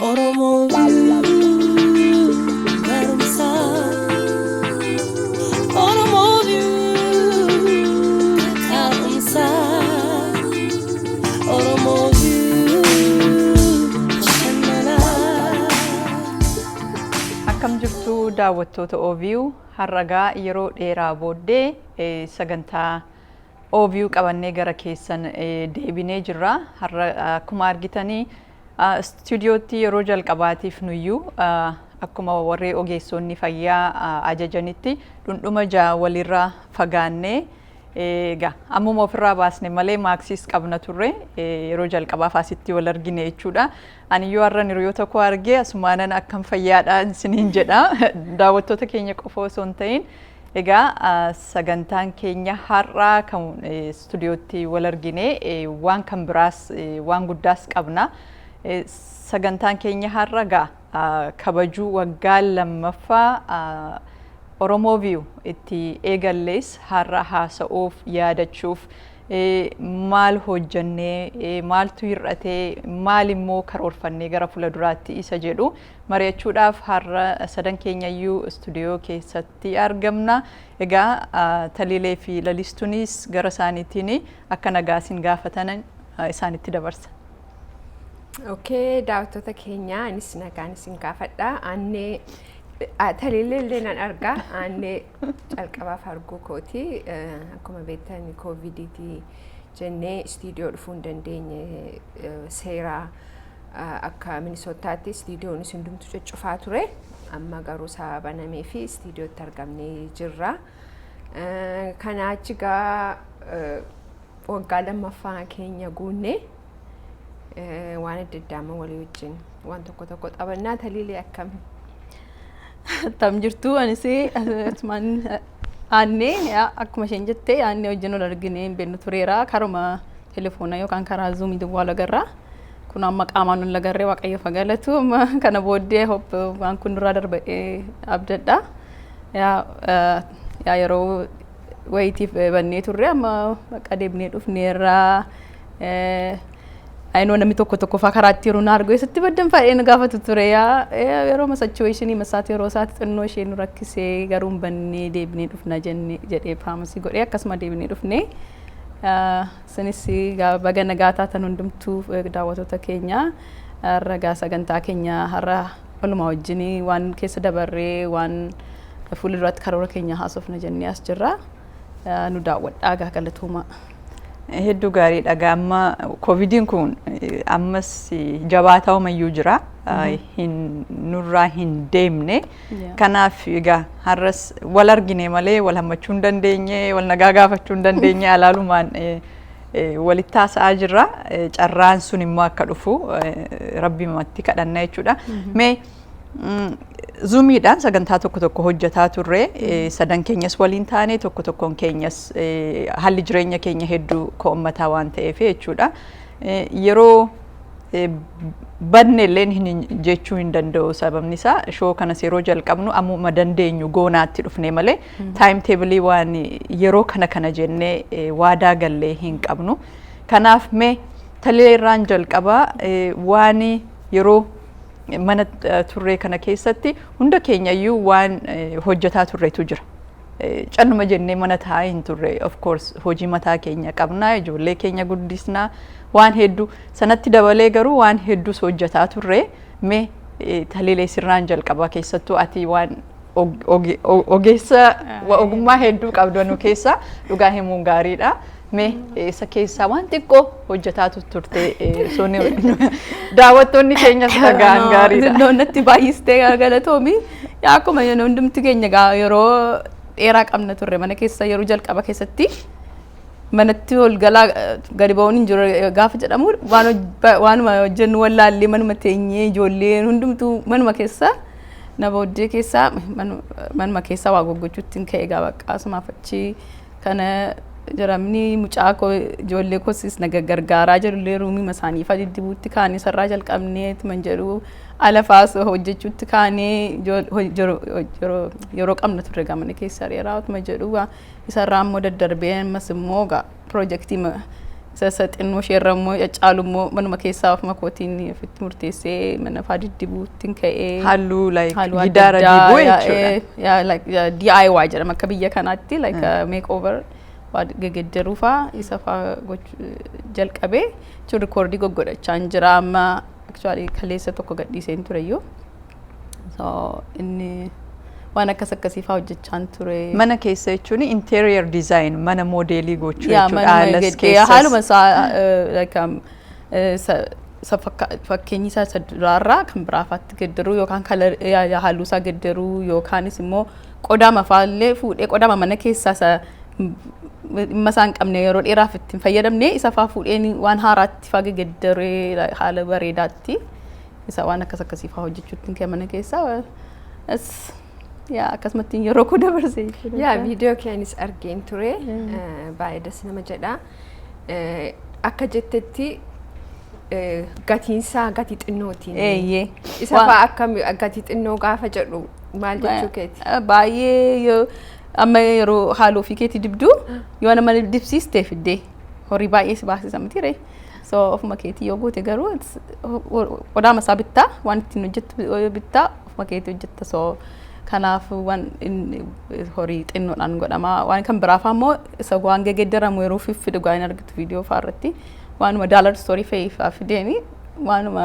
Oromoo barumsa. Oromoo ka'umsa. Oromoo bashannana. Akkam jirtu, daawwattoota OVU? Har'agaa yeroo dheeraa booddee sagantaa OVU qabannee gara keessan deebinee jirra. Har'a akkuma argitanii istuudiyootti yeroo jalqabaatiif nuyyuu akkuma warri ogeessonni fayyaa ajajanitti dhundhuma 6 walirraa fagaannee, egaa ammuma ofirraa baasne malee maaksiis qabna turre, yeroo jalqabaaf asitti wal argine jechuudha. Ani yoo har'a hiriyoota koo argee asumaanan akkam fayyaadha isiniin jedha. Daawwattoota keenya qofa osoo hin ta'in, egaa sagantaan keenya har'aa kan istuudiyootti wal argine waan kan biraas waan guddaas qabna. Sagantaan keenya har'a gaa kabajuu waggaa lammaffaa Oromoo View itti eegallees har'a haasa'uuf, yaadachuuf, maal hojjannee, maaltu hir'atee, maal immoo karoorfannee gara fuula duraatti isa jedhu mari'achuudhaaf har'a sadan keenyayyuu istuudiyoo keessatti argamna. Egaa Taliilee fi Lalistuunis gara isaaniitiin akka nagaa isin gaafatan isaanitti dabarsa. Okay, daawwattoota keenya, anis nagaan isin gaafadha. Annee Taliilee illee nan argaa. Annee calqabaaf arguu kooti. Akkuma beektan koovidiitii jennee istiidiyoo dhufuu hin dandeenye. Seera akka Minisootaatti istiidiyoonis hundumtu cuccufaa ture. Amma garuu sababa banamee fi istiidiyootti argamnee jirra. Kanaa achi gaa waggaa lammaffaa keenya guunnee waan adda addaa amma walii wajjin waan tokko tokko taphannaa. Taliilee, akkam? Tam jirtu? Anis asumaan Aannee, akkuma isheen jette, Aannee wajjin wal argine hin beeknu tureera, karuma telefoona yookaan karaa Zoomii duwwaa wal agarra. Kun amma qaamaan wal agarree, Waaqayyo galatu. Amma kana booddee hope waan kun duraa darba'ee abdadha. Yaa yeroo wayitiif bannee turre, amma bakka deebinee dhufneerraa. Ayinoo namni tokko tokko faa karaatti yeroo na argu "Eessatti baddan?" fa'ee na gaafatu ture. Yaa yeroo situation masaati, yeroo isaati xinnoo ishee nu rakkisee, garuu hin bannee deebinee dhufna jennee jedhee promise godhee akkasuma deebinee dhufne. Isinis baga nagaa taatan hundumtuu daawwattoota keenya. Har'a gaa sagantaa keenya har'a walumaa wajjin waan keessa dabarree, waan fuulduratti karoora keenya haasofna jennee as jirra. Nu daawwadhaa gaa, galatooma. Hedduu gaariidha. Gaa amma koovidiin kun ammas jabaataa umayyuu jira. Hin nurraa hin deemne. Kanaaf egaa har'as wal argine malee wal hammachuu hin dandeenye, wal nagaa gaafachuu hin dandeenye, alaalumaan walitti haasa'aa jirra. Carraan sun immoo akka dhufu rabbimatti kadhanna jechuudha. Mee Zoomiidhaan sagantaa tokko tokko hojjetaa turre, sadan keenyas waliin taane, tokko tokkoon keenyas haalli jireenya keenya hedduu ko'ummataa waan ta'eef jechuudha. Yeroo badne illeen hin jechuu hin danda'u, sababni isaa show kanas yeroo jalqabnu ammuma dandeenyu goonaatti dhufne malee time table waan yeroo kana kana jennee waadaa gallee hin qabnu. Kanaaf mee Taliileerraan jalqabaa, waan yeroo mana turree kana keessatti hunda keenyayyuu waan hojjetaa turretu jira. Calluma jennee mana taa'aa hin turre. Of course hojii mataa keenya qabna, ijoollee keenya guddisna, waan hedduu sanatti dabalee garuu waan hedduus hojjetaa turre. Mee Taliilee, sirraan jalqabaa, keessattuu ati waan ogeessa ogummaa hedduu qabdu nu keessa, dhugaa himuun gaariidha. Mee isa keessaa waan xiqqoo hojjetaa turte suni daawwattoonni keenyas dhaga'an gaariidha. Xinnoo natti baay'istee, galatoomi. Yaa akkuma yeroo hundumti keenya gaa yeroo dheeraa qabna turre mana keessa, yeroo jalqaba keessatti manatti ol galaa gadi ba'uun hin jiru gaafa jedhamu waanuma hojjennu wallaallee manuma teenyee, ijoolleen hundumtuu manuma keessa. Na booddee keessaa manuma keessaa waa goggochuutti hin ka'e gaa, bakka asumaaf achi kana jedhamni mucaa koo, ijoollee kosis na gargaaraa jirullee roomii isaanii fa diddibuutti kaanee, sarraa jalqabnee tuman jedhu alafaas hojjechuutti kaanee, yeroo qabna turre gaa mana keessa dheeraa utuma jedhu isarraa immoo daddarbee ammas immoo gaa piroojeektii Isa xinnoo isheerra immoo caccaalu immoo manuma keessaa ofuma kootiin ofitti murteessee mana faa diddibuutti ka'ee. Halluu like Halluu adda gidaara addaa, dibuu yaa, jechuudha. Yaa, like, yaa, DIY jedhama akka biyya kanaatti, like makeover waa gegeddaruu faa isa faa gochuu jalqabee jechuun record goggodhachaa hin jira amma. Actually kaleessa tokko gadhiiseen tureyyuu. So inni waan akkas akkasii faa hojjechaan ture. Mana keessa jechuun interior design, mana moodeelii gochuu Yaa, jechuudha. manuma Haalas keessas. Haaluma isaa like, isa fakkeenyi isaa isa duraarraa kan biraafaatti geddaruu yookaan halluu isaa geddaruu yookaanis immoo qodaama faallee fuudhee, qodaama mana keessaa isa dhimma isaa hin qabne, yeroo dheeraaf itti hin fayyadamne, isa faa fuudhee waan haaraatti faa geddaree haala bareedaatti isa waan akkas akkasii faa hojjechuutti kee mana keessaa as yaa akkasumatti yeroo koo dabarse jechuudha. Yaa, viidiyoo keenis argeen ture. Baay'ee das nama jedha. Akka jettetti gatiinsaa gatii xinnootiin. Eeyyee. Isa fa'aa akkam, gatii xinnoo gaafa jedhu maal jechuu keeti? Baay'ee yoo amma yeroo haaloo ofii keetii dibdu, yoo nama dibsiiste fiddee horii baay'ee si baasisa miti ree. So ofuma keetii yoo goote garuu qodaama isaa bittaa, waan ittiin hojjettu bittaa, ofuma keetii hojjetta. So kanaaf waan inni horii xinnoodhaan godhama. Waan kan biraafaa immoo isa waan gegeddaramu yeroo fiffidu gaan argitu viidiyoo fa'aa irratti waanuma dollar store fe'ii fa'aa fideeni waanuma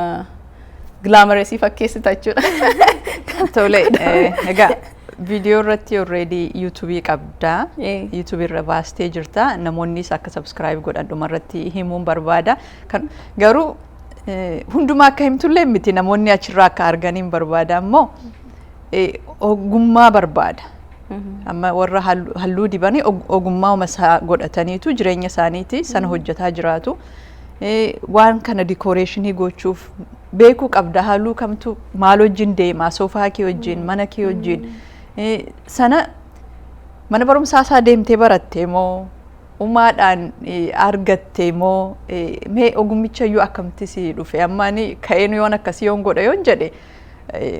glamorous fakkeessita jechuudha. Tole, egaa viidiyoo irratti already YouTubeii qabdaa. YouTubeii irra baastee jirta. Namoonnis akka subscribe godhan dhumarratti himuun barbaada. Kan garuu hundumaa akka himtullee miti, namoonni achirraa akka arganiin barbaada ammoo ogummaa barbaada. Amma warra halluu dibanii ogummaa isaa godhataniitu jireenya isaaniiti sana hojjetaa jiraatu. Waan kana decoration gochuuf beekuu qabda, halluu kamtu maal wajjin deema, soofaa kee wajjin, mana kee wajjin. Sana mana barumsaa isaa deemtee baratte moo umaadhaan argatte moo, mee ogummicha iyyuu akkamitti si dhufe? Amma ani ka'een yoon akkasii yoon godha yoon jedhe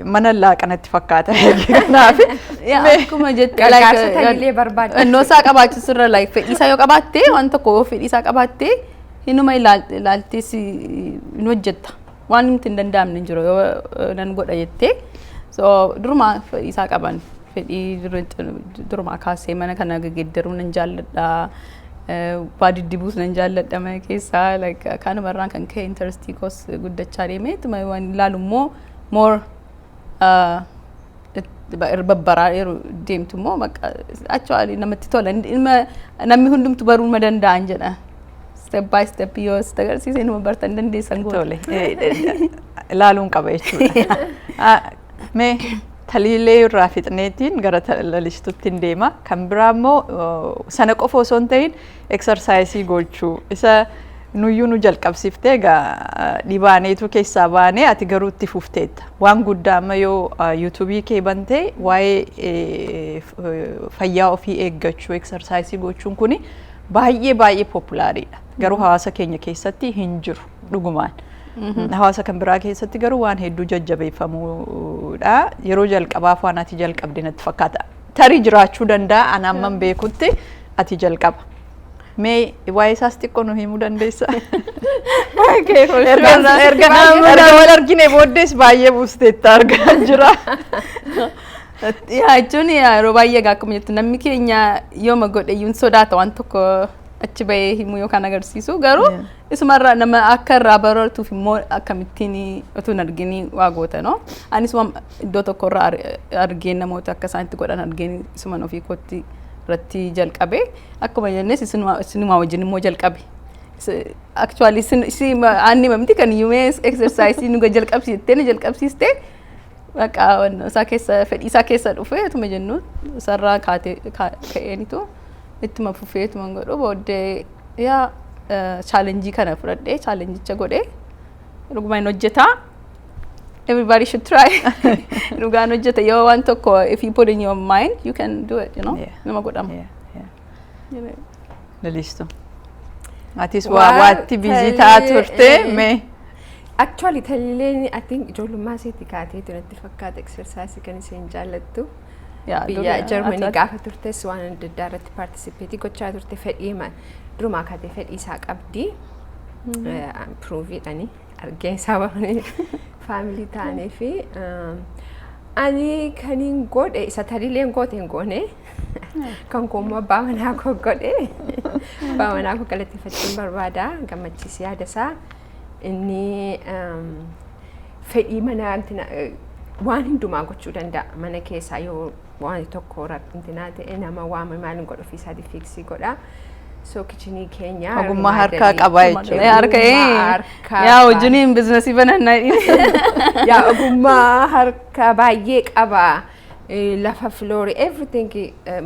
mana laaqanatti fakkaata. Kanaaf Yaa, akkuma jette Gargaarsa taliilee barbaadda. Innoo isaa qabaachisurra like fedhii isaa yoo qabaatte, waan tokko yoo fedhii isaa qabaatte, hinuma ilaaltee si hin hojjetta. Waan nuti hin danda'amne hin jiru yoo nan godha jettee. So durumaa fedhii isaa qaban, fedhii durumaa kaasee mana kana geggeeddaruu nan jaalladha. Waa diddibuus nan jaalladha mana keessaa, like kanumarraan kan ka'e interest koos guddachaa deeme. Ittuma waan ilaalu immoo more babbaraa yeroo deemtu immoo actually namatti tola. Namni hundumtu baruu ma danda'an jedha. Step by step yoo sitti agarsiise inuma bartan dandeessan goota. Tole, ilaaluun qaba jechuudha. Mee taliilee irraa fixneetiin gara lalistuutti hin deema. Kan biraa immoo sana qofa osoo hin ta'in exercise gochuu isa nuyyuu nu jalqabsiiftee egaa dhibaaneetu keessaa baanee, ati garuu itti fufteetta. Waan guddaa amma yoo YouTubeii kee bantee waa'ee fayyaa ofii eeggachuu, exercise gochuun kuni baay'ee baay'ee populariidha. Garuu hawaasa keenya keessatti hin jiru dhugumaan. Hawaasa kan biraa keessatti garuu waan hedduu jajjabeeffamuudha. Yeroo jalqabaaf waan ati jalqabde natti fakkaata. Tarii jiraachuu danda'a, ani amman beekutti ati jalqaba. Mee waa'ee isaas xiqqoo nu himuu dandeessaa? Erga wal argine booddees baay'ee buusteetta argaa jira. Yaa, jechuun yeroo baay'ee egaa akkuma jettu namni keenya yooma godhe iyyuu sodaata waan tokko achi bahee himuu yookaan agarsiisu, garuu isumarraa nama akka irraa baratuuf immoo akkamittiin utuu hin argin waa goota, no? Anis waan iddoo tokko irraa argeen, namoota akka isaan itti godhan argeen, isuman ofii kootti irratti jalqabe. Akkuma jennes isinumaa wajjin immoo jalqabe. Actually si aanni mamti kan iyyuu exercise nu jalqabsiistee nu jalqabsiiste. Bakka isaa keessa fedhii isaa keessa dhufe ituma jennu isarraa kaatee ka'eenitu ittuma fufee ittuma godhu. Booddee yaa challenge kana fudhadhee challengeicha godhee dhuguma hin hojjetaa. Everybody should try. Dhugaan hojjeta. Yoo waan tokko if you put in your mind you can do it. Nama godhama. Lalistu. Atis waa waatti busy ta'aa turte mee? Actually taliileen I think ijoollummaa isheetti kaateetu natti fakkaata exercise kan isheen jaallattu. Biyya Jarmanii gaafa turtes waan adda addaa irratti participate gochaa turte fedhii Durumaa kaatee fedhii isaa qabdi. Proofiidhani argeen sababni family taanee fi ani kaniin godhe isa taliileen goote hin goone, kan koo immoo abbaa manaa koo godhe. Abbaa manaa koo galateeffachuun barbaada, gammachiis yaada isaa. Inni fedhii mana waan hundumaa gochuu danda'a. Mana keessaa yoo waan tokko rakkinaa ta'e, nama waame maaliin godhu, ofii isaatii fix godha. So kitchenii keenya Ogummaa harkaa qabaa jechuudha. Harka harkaa yaa wajjiniin businessii banannaa. Yaa, ogummaa harkaa baay'ee qaba. Lafa floorii, everything,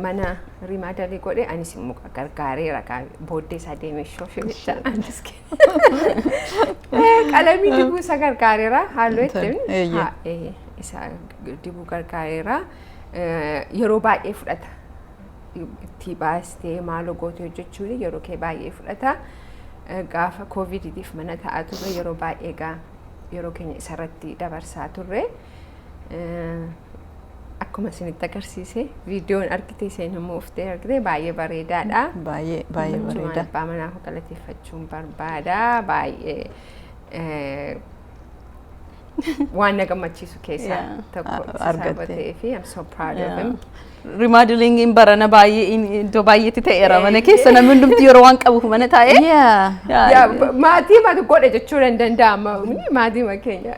mana remodelii godhe. Anis immoo gargaareera booddee isaa deemee shoofee. Qalamii dibuu isa gargaareera, halluu ittiin isa dibuu gargaareera. Yeroo baay'ee fudhata. Itti baastee maaloo gootee hojjechuun yeroo kee baay'ee fudhata. Gaafa COVIDiitiif mana taa'aa turre, yeroo baay'ee gaa yeroo keenya isarratti dabarsaa turre. Akkuma isinitti agarsiise, viidiyoon argite, isheen immoo uftee argite, baay'ee bareedaadha. Baay'ee baay'ee bareeda. Abbaa manaa koo galateeffachuun barbaada. Baay'ee waan na gammachiisu keessaa tokko argatte. Isa ta'ee fi I'm so proud of him. Remodelingiin barana baay'ee iddoo baay'eetti ta'eera. Mana keessa namni hundumti yeroo waan qabuuf mana taa'ee. Yaa, maatii matu godhe jechuun hin danda'ama. Maatii keenya.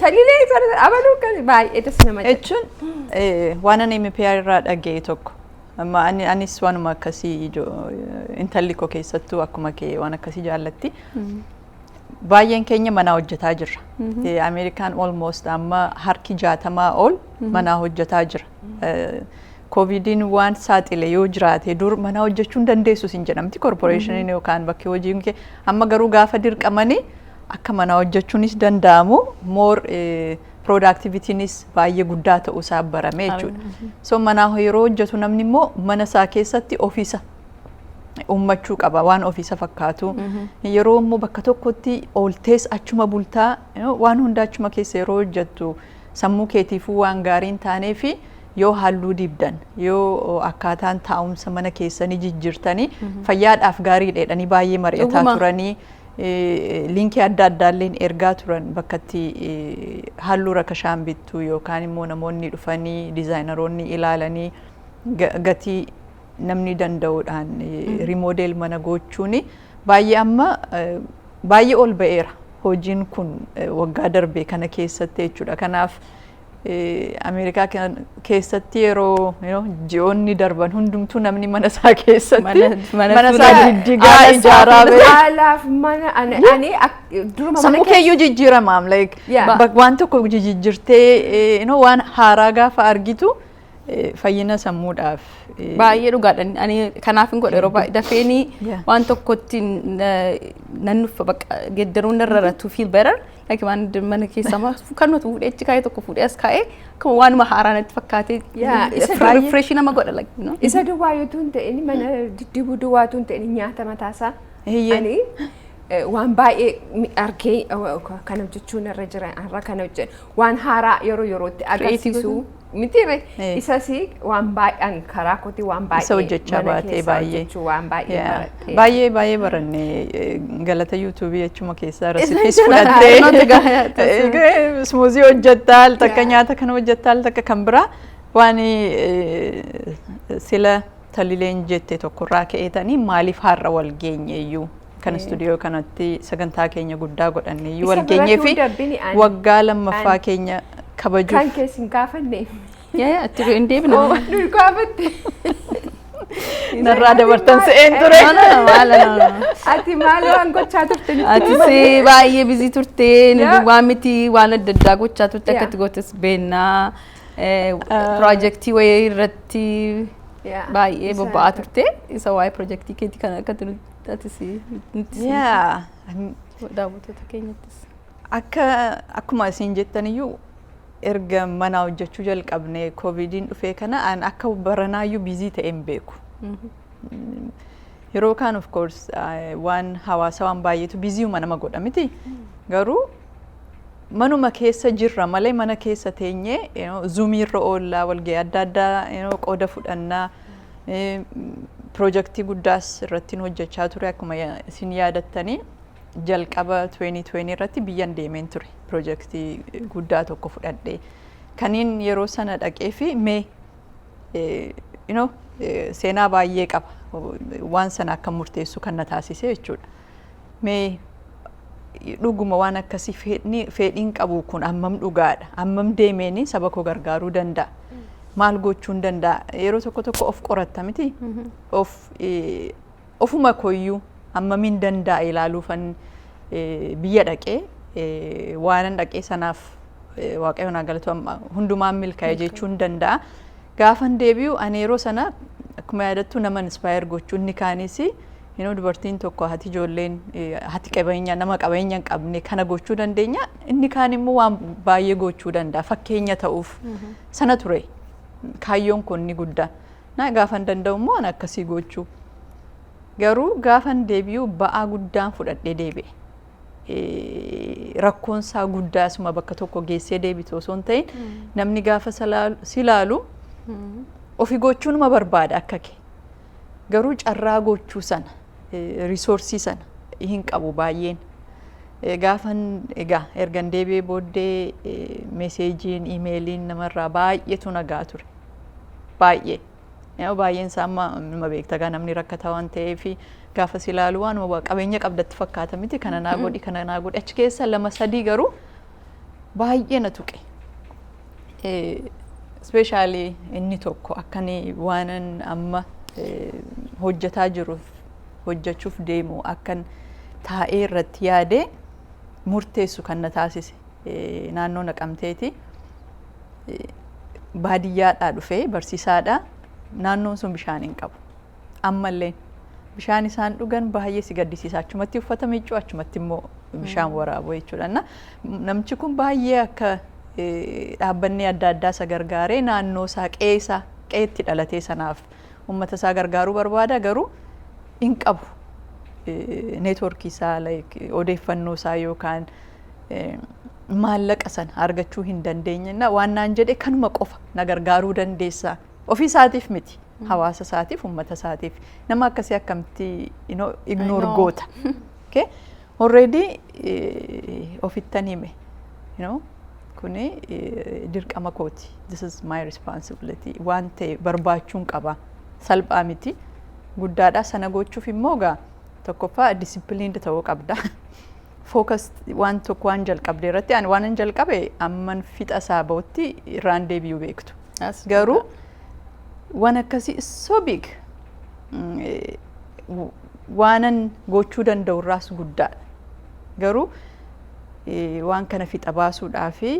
Taliilee abaluu kan baay'ee das nama jedha. Jechuun waan ani MPR irraa dhaga'e tokko. Amma anis waanuma akkasii, intalli koo keessattuu akkuma kee waan akkasii jaallatti. Baay'een keenya manaa hojjetaa jirra. Ameerikaan almost amma harki 60 ol manaa hojjetaa jira. COVIDiin waan saaxile yoo jiraate, dur manaa hojjechuu hin dandeessu sin jedhamti corporationiin yookaan bakki hojiin kee. Amma garuu gaafa dirqamanii akka manaa hojjechuunis danda'amu, more productivitynis baay'ee guddaa ta'uu isaa barame jechuudha. So manaa yeroo hojjetu namni immoo mana isaa keessatti ofiisa uummachuu qaba, waan ofiisa fakkaatu. Yeroo immoo bakka tokkotti ooltees achuma bultaa, waan hunda achuma keessa yeroo hojjettu, sammuu keetiifuu waan gaarii hin taanee fi yoo halluu dibdan, yoo akkaataan taa'umsa mana keessanii jijjiirtanii, fayyaadhaaf gaarii dheedhanii baay'ee mari'ataa turanii, linkii adda addaalleen ergaa turan, bakka itti halluu rakashaan bittu yookaan immoo namoonni dhufanii designeroonni ilaalanii gatii namni danda'uudhaan remodel mana gochuun baay'ee amma baay'ee ol ba'eera hojiin kun waggaa darbe kana keessatti jechuudha. Kanaaf Ameerikaa keessatti yeroo ji'oonni darban hundumtuu namni mana isaa keessatti mana isaa diddigaa ijaaraa ba'e. Haalaaf mana ani duruma Sammuu keeyyuu jijjiiramaam, like waan tokko jijjiirtee waan haaraa gaafa argitu fayyina sammuudhaaf. Baay'ee dhugaadha. Ani kanaaf hin godhe, yeroo baay'ee dafeenii waan tokkotti nan nuffa, bakka geeddaruun narra to feel better. Like waan mana keessaa kan nuti fuudhee achi kaa'ee, tokko fuudhee as kaa'ee, akkuma waanuma haaraa natti fakkaatee refresh nama godha, like no. Isa duwwaa yoo hin ta'in, mana diddibuu duwwaatu hin ta'in, nyaata mataasaa. Ani waan baay'ee argee kana hojjechuun irra jira, har'a kana hojjedha, waan haaraa yeroo yerootti agarsiisu miti, isas waan baay'een karaa kooti waan baay'ee isa hojjechaa baatee baay'ee waan baay'ee baradhee. Baay'ee baay'ee baranne, galata YouTubeii achuma keessaa recipes fudhattee smoothie hojjettaa, al takka nyaata kana hojjettaa, al takka kan biraa. Waan sila talileen jette tokkorraa ka'eetanii maaliif har'a wal geenye iyyuu kan istuudiyoo kanatti sagantaa keenya guddaa godhanne iyyuu wal geenyee fi waggaa lammaffaa keenya kabajuuf. Kan keessi hin gaafanne. Yaa, itti hin deebina. Nu gaafatte. Narraa dabartan se'een ture. Ati maal waan gochaa turte? Atis baay'ee busy turte, waan miti, waan adda addaa gochaa turte, akka itti gootes beennaa. Piroojeektii wayii irratti baay'ee bobba'aa turte. Isa waa'ee piroojeektii keetii kana akka atis nutti daawwattoota keenyattis. Akkuma isin jettan iyyuu, erga mana hojjechuu jalqabne, COVIDiin dhufee kana, an akka baranaayyuu busy ta'ee hin beeku. Yeroo kaan of course waan hawaasa waan baay'eetu busyuma nama godha miti. Garuu manuma keessa jirra malee, mana keessa teenyee Zoomiirra oollaa, walgahii adda addaa qooda fudhannaa. Piroojeektii guddaas irratti hojjechaa ture. Akkuma isin yaadattanii, jalqaba 2020 irratti biyyan deemeen ture, piroojeektii guddaa tokko fudhadhee. Kaniin yeroo sana dhaqee fi mee seenaa baay'ee qaba, waan sana akka murteessu kan na taasise jechuudha. Mee dhuguma waan akkasii fedhiin qabu kun hammam dhugaadha? Hammam deemeeni saba koo gargaaruu danda'a? Maal gochuun danda'a? Yeroo tokko tokko of qoratta miti? Of ofuma koyyuu hammamiin danda'a ilaaluufan biyya dhaqee. Waanan dhaqee sanaaf Waaqayyoon haa galatu, hundumaan milkaa'e jechuun danda'a. Gaafan deebi'u ani yeroo sana akkuma yaadattu nama inspire gochuu, inni kaanis dubartiin tokko, hati ijoolleen, hati qabeenya, nama qabeenya hin qabne kana gochuu dandeenya, inni kaan immoo waan baay'ee gochuu danda'a, fakkeenya ta'uuf sana ture kaayyoon kun inni guddaa. Na gaafan danda'u immoo an akkasii gochuu, garuu gaafan deebi'u ba'aa guddaan fudhadhee deebi'e. Rakkoon isaa guddaa asuma bakka tokko geessee deebitu osoo hin ta'in, namni gaafa si ilaalu ofi gochuunuma barbaada akka kee. Garuu carraa gochuu sana, resource sana hin qabu baay'een. Gaafan egaa ergan deebi'ee booddee messageiin, emailiin namarraa baay'eetu nagaa ture. Baay'ee. Baay'een isaa amma nama beekta gaa, namni rakkataa waan ta'eef gaafa si ilaalu waanuma qabeenya qabdatti fakkaata miti, kana naa godhi, kana naa godhi. Achi keessa lama sadii garuu baay'ee na tuqe. Especially inni tokko akkani waanan amma hojjetaa jiruuf, hojjechuuf deemu akkan taa'ee irratti yaadee murteessu kan na taasise naannoo Naqamteeti. Baadiyyaadhaa dhufee barsiisaadha. Naannoon sun bishaan hin qabu. Ammallee bishaan isaan dhugan baay'ee si gaddisiisa. Achumatti uffata miiccuu, achumatti immoo bishaan waraabu jechuudha. Namichi kun baay'ee akka dhaabbanni adda addaa isa gargaaree naannoo isaa, qe'ee isaa, qe'eetti dhalatee sanaaf uummata isaa gargaaruu barbaada, garuu hin qabu. Networkii isaa, odeeffannoo isaa yookaan maallaqa sana argachuu hin dandeenye. Waan naan jedhe kanuma qofa na gargaaruu dandeessaa. Ofii isaatiif miti. Hawaasa isaatiif, uummata isaatiif. Nama akkasii akkamitti ignore goota? Already ofittan hime. Kuni dirqama kooti. This is my responsibility. Waan ta'e barbaachuun qaba. Salphaa miti. Guddaadha. Sana gochuuf immoo gaa tokkoffaa disciplined ta'uu qabda. Focus waan tokko waan jalqabde irratti, ani waan hin jalqabe amman fixa isaa bahutti irraan deebi'uu beektu. Garuu waan akkasii so big, waanan gochuu danda'u irraas guddaadha. Garuu waan kana fixa baasuudhaa fi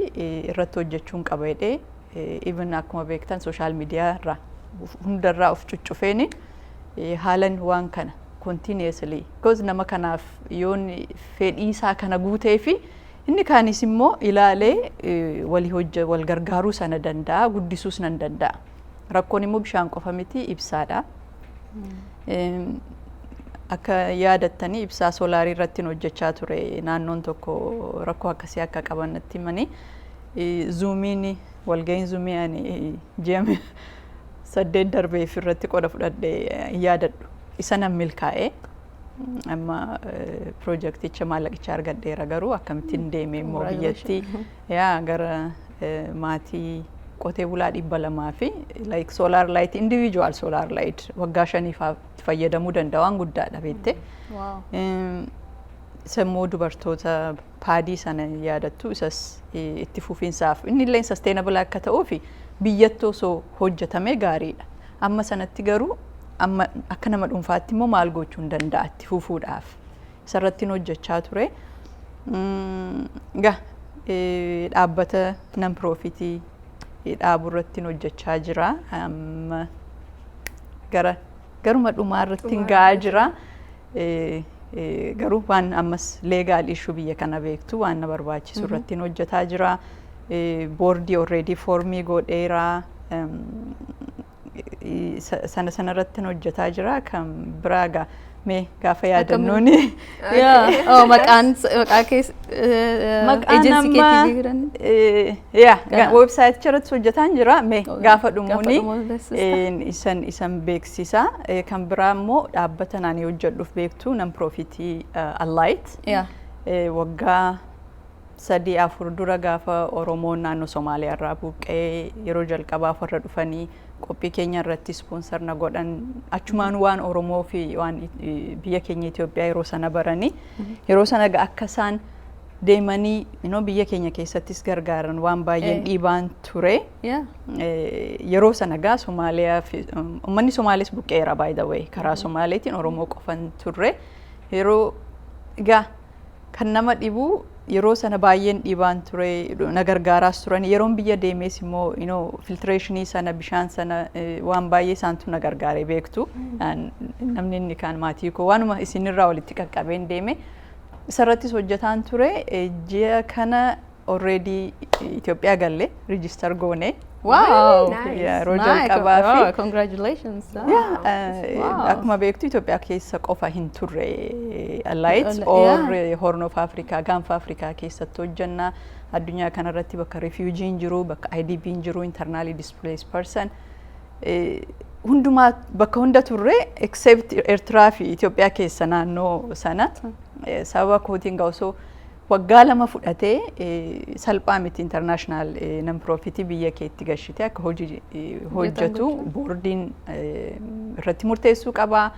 irratti hojjechuun qaba jedhee, even akkuma beektan social media irraa hundarraa of cuccufeeni haalan waan kana continuously, because nama kanaaf yoon fedhii isaa kana guutee fi inni kaanis immoo ilaalee walii hojje wal gargaaruu sana danda'a, guddisuus nan danda'a. Rakkoon immoo bishaan qofa miti, ibsaadha. Akka yaadattanii ibsaa soolaarii irratti hojjechaa ture. Naannoon tokko rakkoo akkasii akka qaban natti himanii, Zoomiin, walga'iin Zoomii ani ji'a 8 darbeef irratti qoda fudhadhe hin yaadadhu. Isa nan milkaa'ee amma piroojeekticha maallaqicha argadheera, garuu akkamittiin deeme immoo biyyatti yaa gara maatii qotee bulaa 200 fi like solar light, individual solar light waggaa 5f fayyadamuu danda'a, waan guddaadha beekte. Isa immoo dubartoota padii sana yaadattu, isas itti fufiinsaaf inni illee sustainable akka ta'uuf biyyatti osoo hojjetame gaariidha. Amma sanatti garuu amma akka nama dhuunfaatti immoo maal gochuu hin danda'a itti fufuudhaaf isarratti hojjechaa ture. Gaa dhaabbata non profitii dhaabuu irratti hojjechaa jira. Amma gara garuma dhumaa irratti hin ga'aa jira. Garuu waan ammas legal issue biyya kana beektu waan na barbaachisu irratti hojjetaa jira. Boardii already form godheera. Sana sana irratti hojjetaa jira. Kan biraa egaa Mee gaafa yaadannooni. Yaa, oh, maqaan maqaa keessa Maqaan ejensi amma keetii jiran. Yaa, Gara- website irratti hojjetaan jira. Mee gaafa dhumuuni Gaafa dhumu beeksista. isan beeksisa. Kan biraa immoo dhaabbata naanii hojjedhuuf beektu non profitii Alight. Waggaa 3 4 dura gaafa Oromoon naannoo Somaaliyaa irraa buqqee yeroo jalqabaaf warra dhufanii qophii keenya irratti sponsor na godhan, achumaan waan Oromoo fi waan biyya keenya Itoophiyaa yeroo sana baranii, yeroo sana akka isaan deemanii biyya keenya keessattis gargaaran waan baay'een dhiibaan ture. Yeroo sana gaa Somaaliyaa fi uummanni Somaalees buqqeera, by the way, karaa Somaaleetiin Oromoo qofan turre. Yeroo gaa kan nama dhibu, yeroo sana baay'een dhiibaan ture, na gargaaraas turan. Yeroon biyya deemees immoo filtrationii sana, bishaan sana, waan baay'ee isaantu na gargaare beektu. Namni inni kaan maatii koo waanuma isinirraa walitti qaqqabeen deeme. Isarrattis hojjetaan ture. Ji'a kana already Itoophiyaa galle, register goone. Nice. Yeroo Nice. jalqabaa fi Oh, congratulations. Akkuma beektu Itoophiyaa keessa qofa hin turre Alight or Horn of Africa, gaanfa Afrikaa keessatti hojjenna. Addunyaa kanarratti bakka refugee'n jiru, bakka IDP'n jiru, internally displaced person, hundumaa bakka hunda turre except Eertiraa fi Itoophiyaa keessa naannoo sana. Sababa kootiin gaa osoo waggaa 2 fudhatee, salphaa miti international non profitii biyya keetti gashite akka hojii hojjetu boordiin irratti murteessuu qabaa.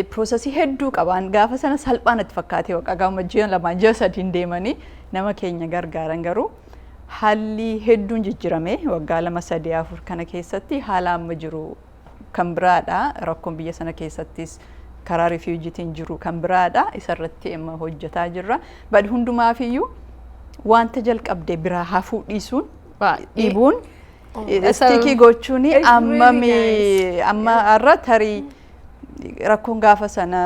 Processii hedduu qabaan. Gaafa sana salphaa natti fakkaatee waqa gaama ji'a 2 ji'a 3n deemanii nama keenya gargaaran. Garuu haalli hedduun jijjiirame waggaa 2 3 4 kana keessatti. Haala amma jiru kan biraadha. Rakkoon biyya sana keessattis karaa refugeetiin jiru kan biraadha. Isarratti amma hojjetaa jirra. Bad hundumaafiyyuu wanta jalqabde biraa hafuu dhiisuun dhiibuun stickii gochuun ammami amma har'a tarii rakkoon gaafa sana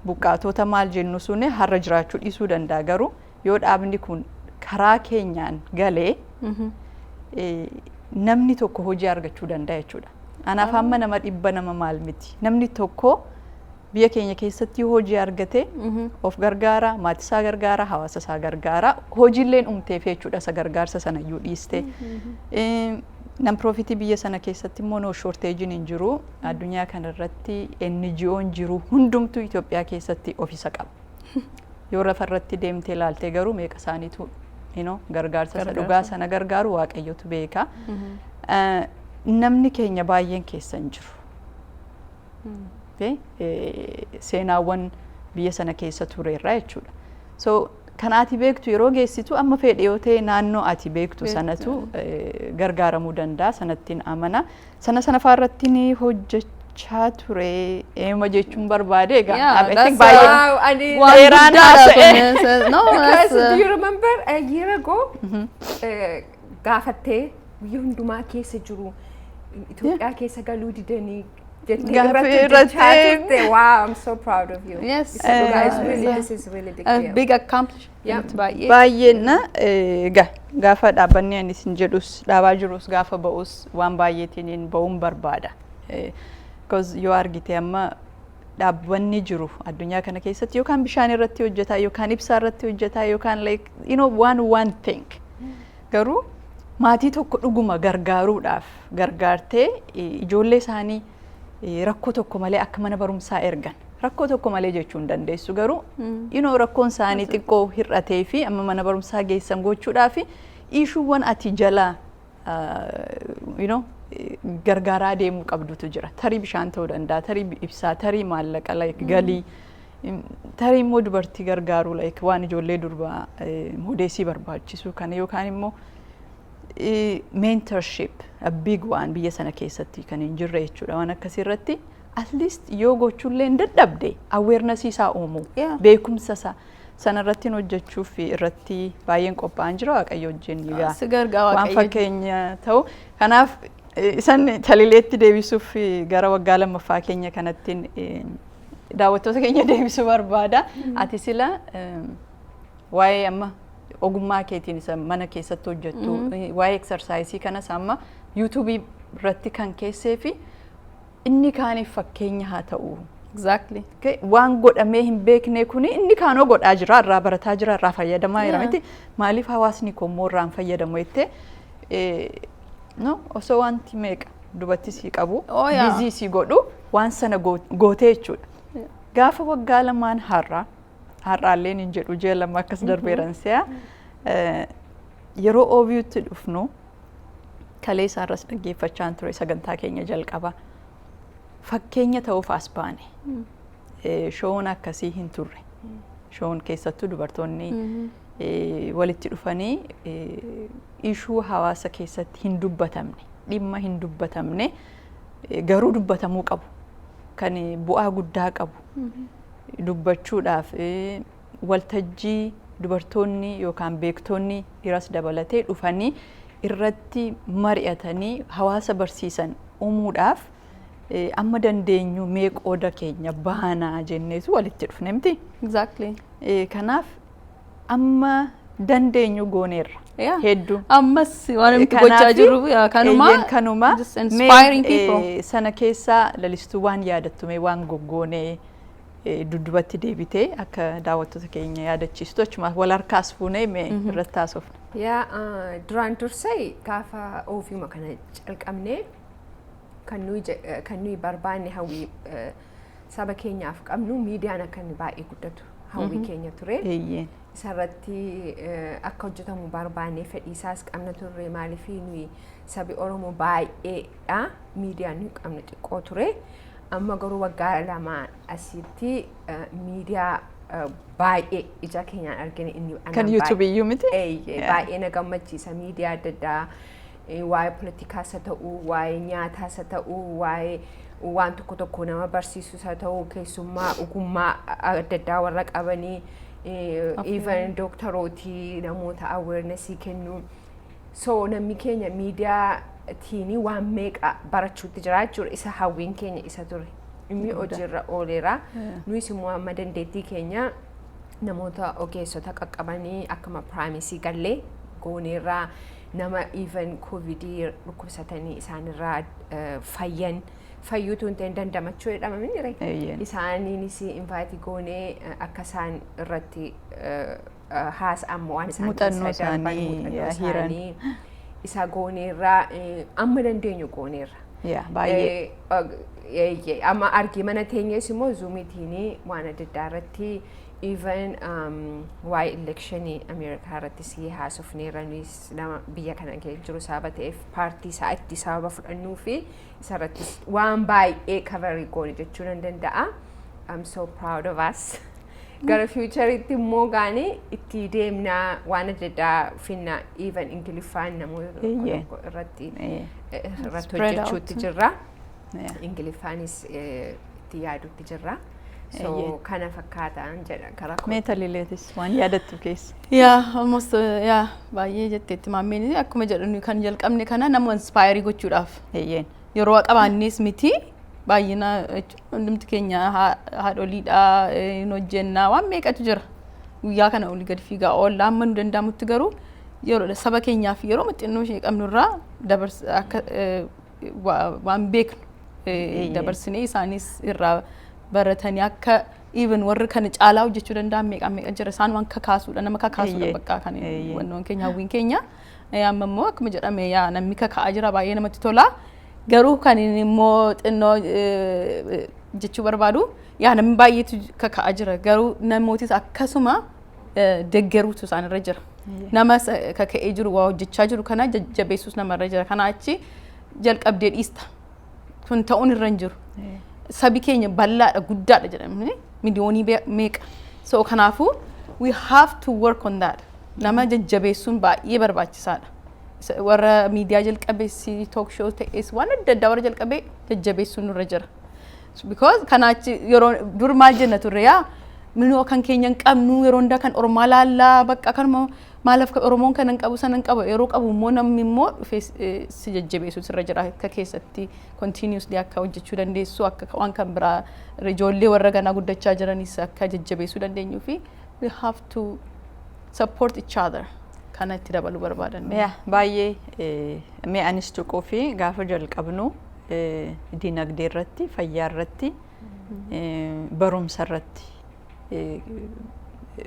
buqqaatota maal jennu suni har'a jiraachuu dhiisuu danda'a. Garuu yoo dhaabni kun karaa keenyaan galee, namni tokko hojii argachuu danda'a jechuudha. Anaaf amma nama 100 nama maal miti. Namni tokko biyya keenya keessatti hojii argate of gargaara, maatii isaa gargaara, hawaasa isaa gargaara. Hojiilleen uumteef jechuudha isa gargaarsa sana iyyuu dhiiste. Non profitii biyya sana keessatti immoo no shortageiin hin jiru. Addunyaa kanarratti NGO'n jiru hundumtuu Itoophiyaa keessatti ofiisa qaba. Yoo lafa irratti deemtee ilaalte garuu meeqa isaaniitu gargaarsa isa dhugaa sana gargaaru Waaqayyotu beeka. Namni keenya baay'een keessa hin jiru. Seenaawwan biyya sana keessa tureerra jechuudha. So kan ati beektu yeroo geessitu amma fedhe yoo ta'e naannoo ati beektu sanatu gargaaramuu danda'a, sanattiin amana. Sana sana faarratti ni hojjechaa ture eema jechuun barbaade egaa. Baay'ee dheeraan haasa'e. No, because do you remember a year ago gaafattee biyya hundumaa keessa jiru Itoophiyaa keessa galuu didanii jettee irratti hojjechaa turte? Wow, I'm so proud of you. Yes. It's really, this is really big A deal. big accomplishment baay'ee. Baay'een na egaa gaafa dhaabbanni ani isin jedhus dhaabaa jirus gaafa ba'us waan baay'eetiin ba'uun barbaada. Because yoo argite amma dhaabbanni jiru addunyaa kana keessatti yookaan bishaan irratti hojjetaa, yookaan ibsaa irratti hojjetaa, yookaan like one one thing. Garuu maatii tokko dhuguma gargaaruudhaaf gargaartee ijoollee isaanii rakkoo tokko malee akka mana barumsaa ergan, rakkoo tokko malee jechuu hin dandeessu, garuu rakkoon isaanii xiqqoo hir'atee fi amma mana barumsaa geessan gochuudhaaf issuewwan ati jalaa gargaaraa deemuu qabdutu jira. Tarii bishaan ta'uu danda'a, tarii ibsaa, tarii maallaqa like galii, tarii immoo dubartii gargaaruu like waan ijoollee durbaa modeesii barbaachisu kana, yookaan immoo mentorship, a big one, biyya sana keessatti kan hin jirre jechuudha. Waan akkasii irratti at least yoo gochuullee hin dadhabde awareness isaa uumuu, beekumsa isaa sana irratti hojjechuuf irratti baay'een qophaa'an jira. Waaqayyo wajjin egaa Si gargaara waan Waaqayyo. fakkeenya ta'u. Kanaaf isan talileetti deebisuuf gara waggaa lammaffaa keenya kanattiin daawwattoota keenya deebisuu barbaada. Ati sila waa'ee amma ogummaa keetiin isa mana keessatti hojjettu, waa'ee exerciseii kanas amma YouTubeii irratti kan keessee fi inni kaaniif fakkeenya haa ta'u. Okay, waan godhamee hin beekne kuni inni kaanoo godhaa jira, irraa barataa jira, irraa fayyadamaa jira miti? Maaliif hawaasni koo immoo irraa hin fayyadamu jettee, no, osoo wanti meeqa dubatti sii qabu busy sii godhu waan sana gootee jechuudha. Gaafa waggaa 2n har'aa, har'aalleen hin jedhu, ji'a 2 akkas darbeeran si'a, yeroo OBUtti dhufnu kalee isaarras dhaggeeffachaan ture sagantaa keenya jalqaba. Fakkeenya ta'uuf as baane. Shown akkasii hin turre. Shown keessattuu dubartoonni walitti dhufanii issue hawaasa keessatti hin dubbatamne, dhimma hin dubbatamne, garuu dubbatamuu qabu, kan bu'aa guddaa qabu dubbachuudhaaf waltajjii dubartoonni yookaan beektonni dhiiras dabalatee dhufanii irratti mari'atanii hawaasa barsiisan uumuudhaaf amma dandeenyu mee qooda keenya baanaa jenneetu walitti dhufne miti. Exactly. Kanaaf amma dandeenyu gooneerra. Hedduu. Ammas waan nuti gochaa jirru kanuma. Eeyyeen, kanuma. Just inspiring people. Sana keessaa Lalistuu waan yaadattu, mee waan goggoonee dudubatti deebitee akka daawwattoota keenya yaadachiistu, achuma wal harkaas fuunee mee irratti haasofna. Yaa, duraan dursee gaafa ofiima kana calqabnee kan nuyi barbaanne, hawwii saba keenyaaf qabnu, miidiyaan akka inni baay'ee guddatu hawwii keenya ture. Isarratti akka hojjetamu barbaanne, fedhii isaas qabna turre. Maaliif, nuyi sabi Oromoo baay'eedha, miidiyaan nuyi qabnu xiqqoo ture. Amma garuu waggaa 2 asitti miidiyaa baay'ee ija keenyaan argine inni anaan Kan YouTube iyyuu miti? Eeyyee, baay'ee na gammachiisa. Miidiyaa adda addaa, waa'ee poolitikaas haa ta'u, waa'ee nyaataas haa ta'u, waa'ee waan tokko tokko nama barsiisus haa ta'u, keessummaa ogummaa adda addaa warra qabanii, even dooktarootii, namoota awarenessii kennu. So namni keenya miidiyaatiin waan meeqa barachuutti jira jechuudha. Isa hawwiin keenya isa ture. Inni hojiirra ooleera. Nuyis immoo amma dandeettii keenya namoota ogeessota qaqqabanii akkuma promise gallee gooneerraa, nama even Covidii dhukkubsatanii isaanirraa fayyan, fayyuutu hin ta'in dandamachuu jedhama mini. Isaaniinis invite goonee akka isaan irratti haasa'an, waan isaan muuxannoo keessa darban, isaanii, muuxannoo hiran. isaanii isa gooneerraa, amma dandeenyu gooneerra. Yaa, baay'ee. Eeyyee, amma argee mana teenyees immoo Zoomiitiin waan adda addaa irratti, even waa'ee electionii Ameerikaa irrattis haasofneerra. Nuyis nama biyya kana keessa jiru sababa ta'eef paartii isaa itti sababa fudhannuu fi isarrattis waan baay'ee cover goone jechuu nan danda'a. I'm so proud of us. Gara futureitti immoo gaanii itti deemnaa, waan adda addaa finna, even Ingiliffaan namoota tokko tokko irratti irratti Spread out. hojjechuutti jirra. Ingiliffaanis itti yaadutti jirra. So kana fakkaataan jedha karaa koo. Mee Talileetis waan yaadattu keessa. Yaa, almost yaa, baay'ee jetteetti maammeen. Akkuma jedhu, kan jalqabne kana nama inspire gochuudhaaf yeroo qabaannes miti baay'ina jechuun, hundumti keenya haadholiidha, hin hojjennaa, waan meeqatu jira, guyyaa kana olii gadi fiigaa oolla. Amma nu danda'amutti garuu yeroo saba keenyaaf yeroo xinnoo ishee qabnurraa dabars akka waan beeknu dabarsinee isaanis irraa baratanii, akka even warri kana caalaa hojjechuu danda'an meeqa meeqa jira, isaan waan kakaasuudha, nama kakaasuudha. Bakka kan wannoon keenya, hawwiin keenya. Amma immoo akkuma jedhame, yaa, namni kaka'aa jira, baay'ee namatti tola. Garuu kan inni immoo xinnoo jechuu barbaadu, yaa, namni baay'eetu kaka'aa jira, garuu namootis akkasuma deeggaruutu isaanirra jira. Nama kaka'ee jiru, waa hojjechaa jiru kana jajjabeessuus namarra jira. Kanaa achi jalqabdee dhiista. Kun ta'uun irra hin jiru. Sabi keenya bal'aadha, guddaadha jedhamne, miliyoonii meeqa. So kanaafuu we have to work on that. Nama jajjabeessuun baay'ee barbaachisaadha. Warra miidiyaa jalqabeessi, talk show ta'es, waan adda addaa warra jalqabee jajjabeessuun nurra jira. Because kanaachi yeroo dur maal jenna turre? Yaa, minoo kan keenya hin qabnu, yeroo hundaa kan ormaa laallaa, bakka kanuma maalaaf Oromoon kana hin qabu, sana hin qabu. Yeroo qabu immoo namni immoo dhufee si jajjabeessu sirra jira, akka keessatti continuously akka hojjechuu dandeessu, akka waan kan biraa ijoollee warra ganaa guddachaa jiranis akka jajjabeessuu dandeenyuu fi we have to support each other. Kana itti dabaluu barbaadan. Yaa, baay'ee. Mee anis tuquu fi gaafa jalqabnu dinagdee irratti, fayyaa irratti Barumsa irratti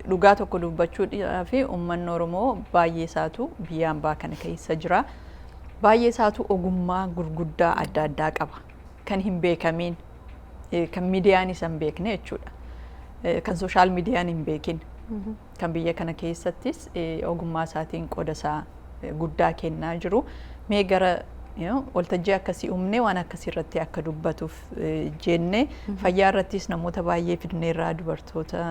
dhugaa tokko dubbachuudhaa fi uummanni Oromoo baay'ee isaatu biyya ambaa kana keessa jira. Baay'ee isaatu ogummaa gurguddaa adda addaa qaba. Kan hin beekamiin, kan miidiyaan isa hin beekne jechuudha. Kan social miidiyaan hin beekin. Kan biyya kana keessattis ogummaa isaatiin qoda isaa guddaa kennaa jiru. Mee gara waltajjii akkasii uumnee waan akkasii irratti akka dubbatuuf jenne fayyaa irrattis namoota baay'ee fidneerraa, dubartoota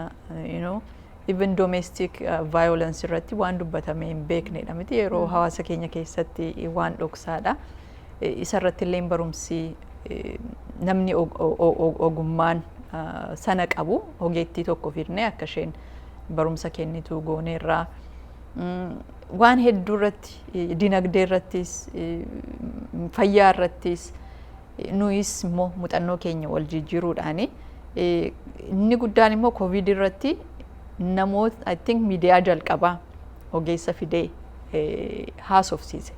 even domestic violence irratti waan dubbatamee hin beeknedha miti, yeroo hawaasa keenya keessatti waan dhoksaadha. Isa irratti illee barumsi namni ogummaan sana qabu ogeettii tokko fidnee akka isheen barumsa kennitu gooneerraa. Waan hedduu irratti, dinagdee irrattis, fayyaa irrattis, nuyis immoo muuxannoo keenya wal jijjiiruudhaani. Inni guddaan immoo Covid irratti namoota, I think, miidiyaa jalqabaa ogeessa fidee haasofsiise.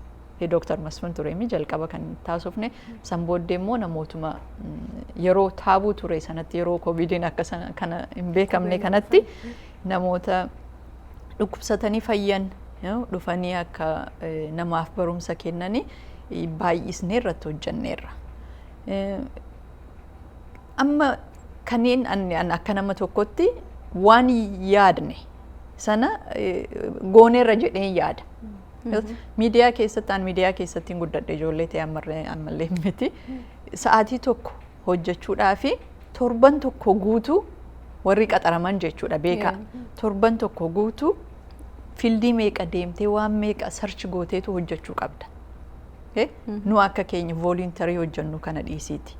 Dooktar Masfin Tureemi jalqaba kan taasofne. San booddee immoo namootuma yeroo taabuu ture sanatti, yeroo Covidiin akka sana kana hin beekamne kanatti, namoota dhukkubsatanii fayyan dhufanii akka namaaf barumsa kennanii baay'isnee irratti hojjanneerra. Amma kanneen ani akka nama tokkotti waan yaadne sana gooneerra jedheen yaada. Miidiyaa keessatti, an miidiyaa keessatti hin guddadhe, ijoollee ta'e ammallee miti. Sa'aatii tokko hojjechuudhaa fi torban tokko guutuu warri qaxaraman jechuudha beekaa. Torban tokko guutuu field meeqa deemtee, waan meeqa search gooteetu hojjechuu qabda. Nu akka keenya voluntary hojjennu kana dhiisiiti.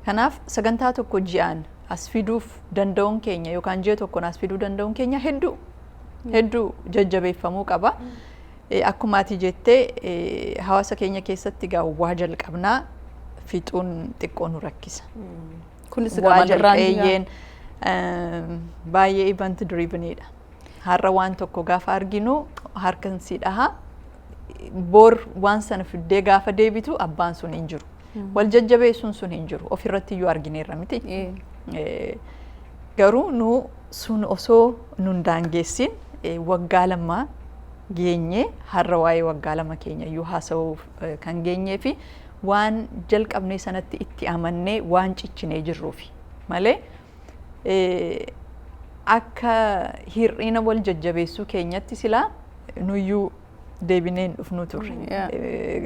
Kanaaf sagantaa tokko ji'aan as fiduuf danda'uun keenya yookaan ji'a tokkoon as fiduu danda'uun keenya hedduu hedduu jajjabeeffamuu qaba. Akkuma ati jettee, hawaasa keenya keessatti egaa waa jalqabnaa fixuun xiqqoo nu rakkisa. Kunis Waa maalirraan? jalqeeyyeen baay'ee event drivenidha. Har'a waan tokko gaafa arginu harkan si dhaha, bor waan sana fiddee gaafa deebitu abbaan sun hin jiru. Wal jajjabeessuun sun hin jiru. Ofirratti iyyuu argineerra miti. Garuu nu sun osoo nun daangeessin waggaa 2 geenye. Har'a waa'ee waggaa 2 keenya iyyuu haasa'uuf kan geenyee fi waan jalqabne sanatti itti amannee waan cichinee jirruufi malee akka hir'ina wal jajjabeessuu keenyatti silaa nuyyuu deebinee hin dhufnu turre.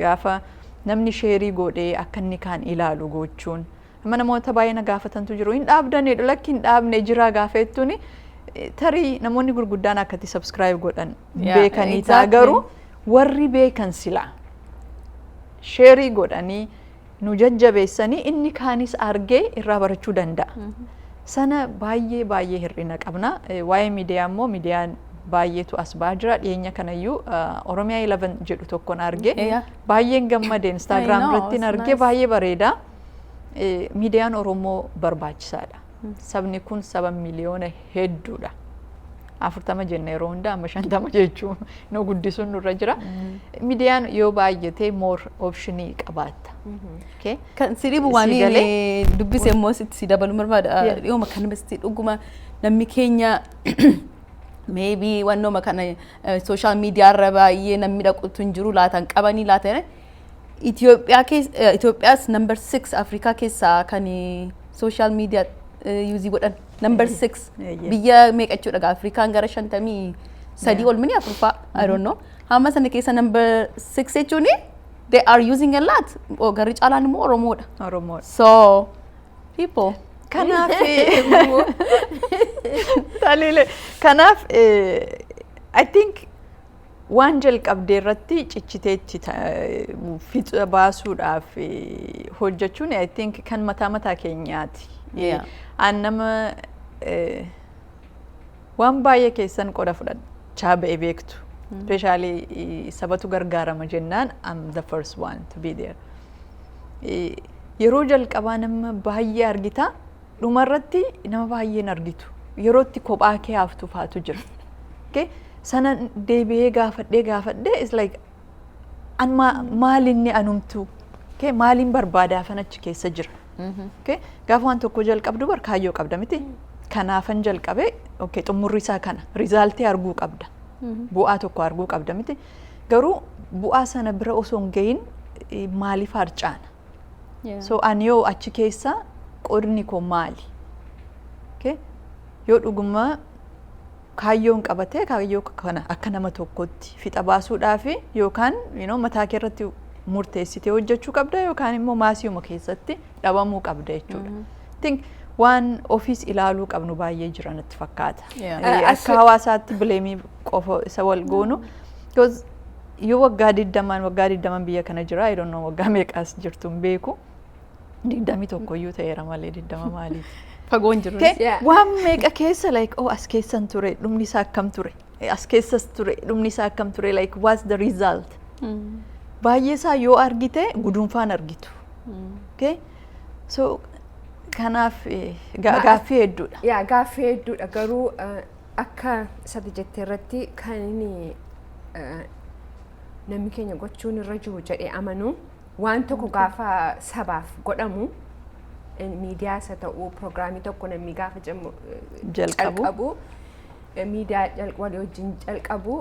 Gaafa namni share godhee akka inni kaan ilaalu gochuun, amma namoota baay'ee na gaafatantu jiru, hin dhaabdanidha, lakki hin dhaabne jira gaafa jettuuni, tarii namoonni gurguddaan akkatti subscribe godhan beekanii ta'a, garuu warri beekan silaa share godhanii nu jajjabeessanii inni kaanis argee irraa barachuu danda'a. Sana baay'ee baay'ee hir'ina qabna. Waa'ee miidiyaa immoo miidiyaan baay'eetu as ba'aa jira. Dhiyeenya kanayyuu Oromiyaa 11 jedhu tokkoon arge. Baay'een gammade, Instagram irratti arge, baay'ee bareeda. Miidiyaan Oromoo barbaachisaadha. Sabni kun saba miliyoona hedduudha. 40 jenne yeroo hunda, amma 50 jechuun nu guddisuun nurra jira. Miidiyaan yoo baay'ate more option qabaatta. Kan si dhibu waan dubbise immoo sitti si dabaluu barbaada. Dhiyooma kanumatti dhuguma namni keenya maybe wannooma kana social media irra baay'ee namni dhaqutu hin jiru laatan qabanii laatan. Itoophiyaa keessa, Itoophiyaas number 6 Afrikaa keessaa kan social media use godhan number 6. Biyya meeqa jechuudha? Afrikaan gara 53 ol mini afurfaa, I don't know. Hamma sana keessa number 6 jechuun they are using a lot. Garri caalaan immoo Oromoodha. Oromoodha. So people Kanaaf taliile kanaaf I think waan jalqabdee irratti cichiteetti fixa baasuudhaaf hojjechuun, I think, kan mataa mataa keenyaati. An nama waan baay'ee keessan qoda fudhachaa ba'e beektu. Especially sabatu gargaarama jennaan I'm the first one to be there. Yeroo jalqabaa nama baay'ee argita, dhumarratti nama baay'een argitu. Yeroo itti kophaa kee haftu faatu jira. Okay? Sana deebi'ee gaafadhee gaafadhee is like an maalinni anumtu, okay? Maaliin barbaadaafan achi keessa jira. Okay? Gaafa waan tokko jalqabdu bar kaayyoo qabda miti. Kanaafan jalqabe, okay, xumurri isaa kana, resultii arguu qabda. Bu'aa tokko arguu qabda miti. Garuu bu'aa sana bira osoo hin gahin maaliif harcaana? So ani yoo achi keessa qodni koo maali? Okay? Yoo dhuguma kaayyoon qabatee, kaayyoo kana akka nama tokkotti fixa baasuudhaaf yookaan mataa kee irratti murteessitee hojjechuu qabda yookaan immoo maasiuma keessatti dhabamuu qabda jechuudha. Think waan ofiis ilaaluu qabnu baay'ee jira natti fakkaata. Akka hawaasaatti blameii qofa isa wal goonu. Because yoo waggaa 20n biyya kana jira, I don't know waggaa meeqaas jirtu hin beeku. 21 iyyuu ta'eera malee 20 maaliif? Fagoon jiru. Okay. Waan meeqa keessa, like, oh, as keessan ture, dhumni isaa akkam ture, as keessas ture, dhumni isaa akkam ture, like, what's the result? Baay'ee isaa yoo argite guduunfaan argitu. Okay? So kanaaf gaaffii hedduudha. Yaa, gaaffii hedduudha, garuu akka sadi jette irratti kan inni namni keenya gochuun irra jiru jedhee amanu, waan tokko gaafa sabaaf godhamu, miidiyaas haa ta'u, piroogiraamii tokko namni gaafa jalqabu. Calqabu, miidiyaa walii wajjin calqabu,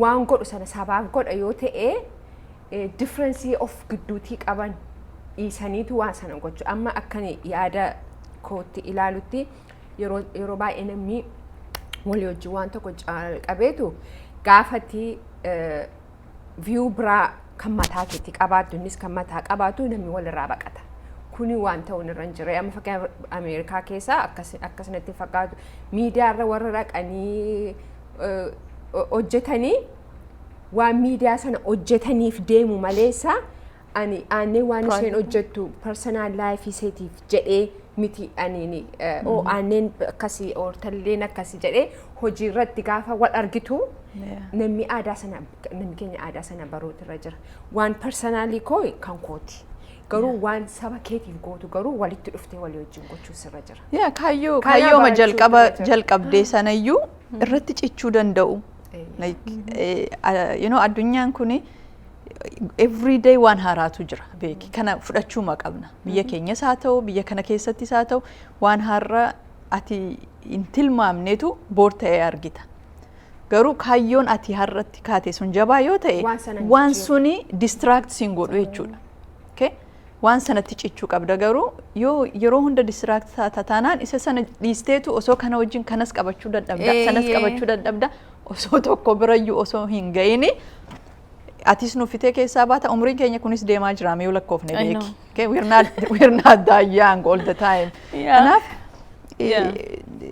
waan godhu sana sabaaf godha yoo ta'e, differenceii of gidduutii qaban dhiisaniitu waan sana gochuu. Amma akkan yaada kootti ilaalutti, yeroo baay'ee namni walii wajjin waan tokko calqabeetu gaafatti view biraa kan mataa keetti qabaattu, innis kan mataa qabaatu, namni walirraa baqata. Kuni waan ta'uun irra hin jirre. Amma fakkeenyaaf Ameerikaa keessa akkasinatti fakkaatu, miidiyaa irra warra dhaqanii hojjetanii waan miidiyaa sana hojjetaniif deemu maleessa, ani aannee waan isheen hojjettu personal life iseetiif jedhee miti. Ani oo aanneen akkasii oortalleen akkasii jedhee hojii irratti gaafa wal argitu, namni aadaa sana, namni keenya aadaa sana baruutu irra jira. Waan personalii koo kan kooti. Garuu waan saba keetiif gootu garuu walitti dhuftee walii wajjin gochuu sirra jira. Yaa, kaayyoo Kana kaayyooma barachuutu jalqaba irra jira. jalqabdee sanayyuu irratti cichuu danda'u. Like, addunyaan kuni everyday waan haaraatu jira, beeki. Kana fudhachuuma qabna. Biyya keenyas haa ta'u, biyya kana keessattis haa ta'u, waan har'a ati hin tilmaamnetu boor ta'ee argita. Garuu kaayyoon ati har'atti kaate sun jabaa yoo ta'e, waan sana hin waan jijjiiru. suni distract siin godhu jechuudha. Okay? Waan sanatti cichuu qabda, garuu yoo yeroo hunda distract taata taanaan, isa sana dhiisteetu osoo kana wajjin kanas qabachuu dadhabda, sanas qabachuu dadhabda, osoo tokko birayyuu osoo hin ga'ini atis nuffitee keessaa baata. Umriin keenya kunis deemaa jira yoo lakkoofne, I beeki. know. Okay? We're not that young all the time. Kanaaf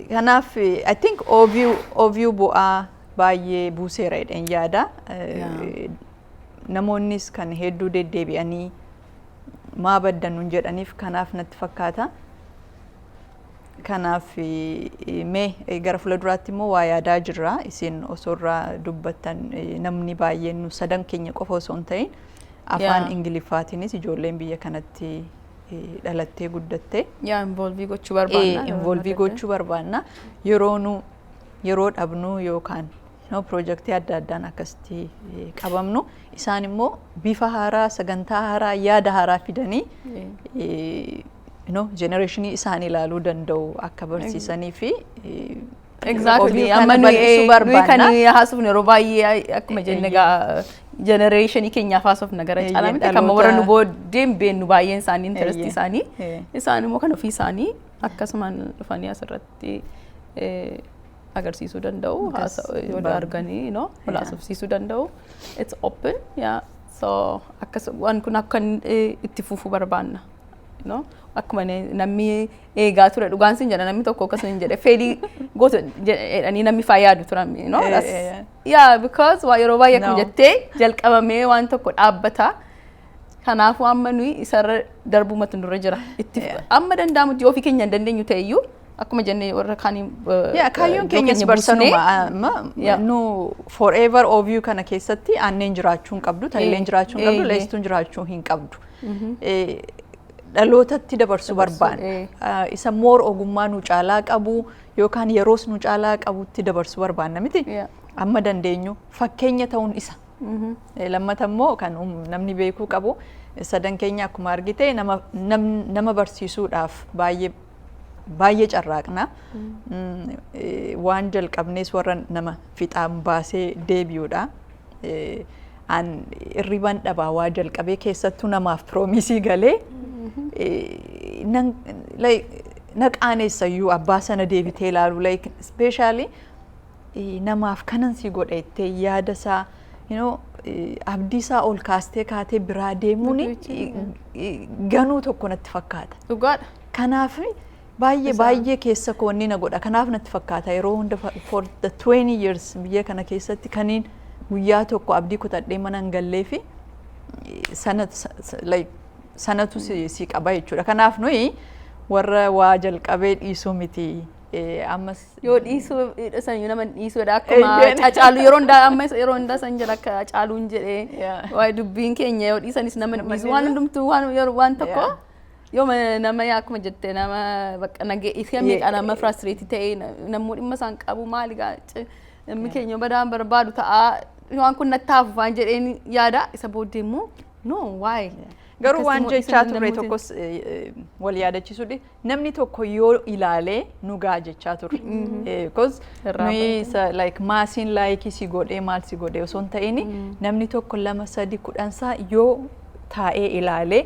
kanaaf I think OVU bu'aa baay'ee buuseera jedheen yaada. Namoonnis kan hedduu deddeebi'anii maa baddan nun jedhaniif kanaaf natti fakkaata. Kanaaf mee gara fuulduraatti immoo waa yaadaa jirra. Isin osoo irraa dubbattan, namni baay'een nu sadan keenya qofa osoo hin ta'in afaan Ingiliffaatiinis ijoolleen biyya kanatti dhalattee guddatte Yaa, involve gochuu barbaanna. Involve gochuu barbaanna. Yeroo nu yeroo dhabnu yookaan piroojeektii adda addaan akkasitti qabamnu, isaan immoo bifa haaraa, sagantaa haaraa, yaada haaraa fidanii generationii isaan ilaaluu danda'u akka barsiisanii fi Exactly. OVU Amma kana nuyi bal'isuu nuyi kan barbaanna. haasofnu yeroo baay'ee akkuma jenne egaa generationii keenyaaf haasofna gara caalaa miti. Kan warra nu booddee hin beeknu baay'een isaanii interestii isaanii. Isaan immoo kan ofii isaanii akkasumaan dhufanii asirratti agarsiisuu danda'u. Wal arganii no wal haasofsiisuu danda'u. It's open, yeah. So akkas waan kun akka inni itti fufuu barbaanna. No? Akkuma namni eegaa ture, dhugaan sin jedha, namni tokko akkasuma hin jedhe, failii goota jedhanii namni faa yaadu turan. No? Yeah, because waa yeroo baay'ee akkuma No. jettee jalqabamee waan tokko dhaabbata. Kanaafuu amma nuyi isarra darbumatu nurra jira. Itti amma danda'amutti ofii keenya hin dandeenyu ta'eyyuu, akkuma jennee warra kaanii Yaa, kaayyoon keenyas barsanuma amma nu forever OVU kana keessatti aanneen jiraachuu hin qabdu, talileen jiraachuu hin qabdu, leessistuun jiraachuu hin qabdu. Dhalootatti dabarsuu barbaanna. Isa more ogummaa nu caalaa qabu yookaan yeroos nu caalaa qabutti dabarsuu barbaanna miti. Amma dandeenyu fakkeenya ta'uun isa. Lammata immoo kan namni beekuu qabu Sadan keenya akkuma argite nama barsiisuudhaaf baay'ee baay'ee carraaqna. Waan jalqabnees warra nama fixaan baasee deebi'uudha. An irriban dhabaa waa jalqabee, keessattuu namaaf promise galee nan like na qaaneessayyuu abbaa sana deebitee ilaalu, like especially namaaf kanan si godha jettee yaada isaa abdii isaa ol kaastee kaatee biraa deemuun ganuu tokko natti fakkaata. Dhugaadha. Kanaaf baay'ee baay'ee keessa koo inni na godha. Kanaaf natti fakkaata yeroo hunda for the 20 years biyya kana keessatti kaniin guyyaa tokko abdii kutadhee mana hin gallee fi sana like sanatu si qaba jechuudha. Kanaaf nuyi warra waa jalqabee dhiisuu miti. Ammas Yoo dhiisuu san nama dhiisuudha akkuma Caalu yeroo hundaa, amma yeroo hundaa san jedha, akka Caaluun jedhee waa'ee dubbiin keenya yoo dhiisanis nama dhiisu, waan hundumtuu waan yeroo waan tokko yoo nama yaa akkuma jette nama bakka nagee isa meeqa nama frustrate ta'ee namuu dhimma isaan qabu maali gaa namni keenya badaan barbaadu ta'a, waan kun natti hafu waan jedheen yaada, isa booddee immoo no, why? Garuu waan jechaa turre tokkos wal yaadachiisudha. Namni tokko yoo ilaalee nu gaa jechaa turre. Because nuyi isa like maasiin like si godhee maal si godhee osoo hin ta'in, namni tokko, lama, sadi, 10saa yoo taa'ee ilaalee